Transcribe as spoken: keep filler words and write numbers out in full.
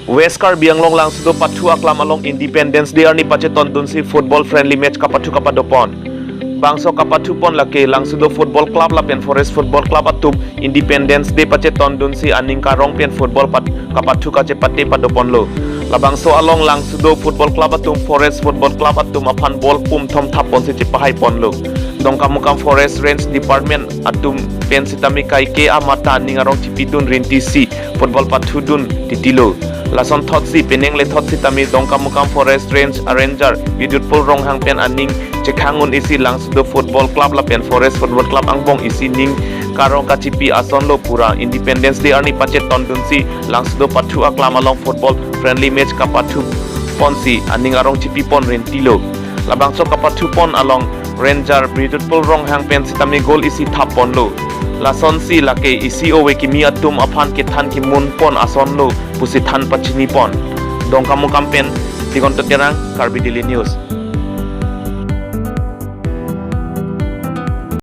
West Karbi Anglong Langsudo pathu aklam along Independence Day arni pachetondunsi football friendly match kapathu kapadopon. Bangso kapathupon lake Langsudo Football Club lapen Forest Football Club atum Independence Day pachetondunsi aning karong pen football pat kapathu kachepate padoponlo. Labangso along Langsudo Football Club atum Forest Football Club atum aphan ball pum thom thapponsi chepahaiponlo. Dongkamukam Forest Range Department atum pen sitame kaike amat ta aning arong chipidun rintisi football pathudun titilo. Lason thotsi penang le thot sitame Dongkamukam Forest Range a-ranger Bidutpul Ronghang pen aning chekhang un isi Langsudo Football Club lapen Forest Football Club angbong isi ning karong kachipi asonlo pura Independence Day arni pachetondunsi Langsudo pathu aklam along football friendly match kapathuponsi aning arong chipipon rintilo. Labangso kapathupon along ranger Bidutpul Ronghang pen sitame goal isi thapponlo. Lasonsi lake isi ove kimi atum aphan kethan kimunpon asonlo pusi than pachinipon. Dongkamukam pen Digonto Terang, Karbi Daily News.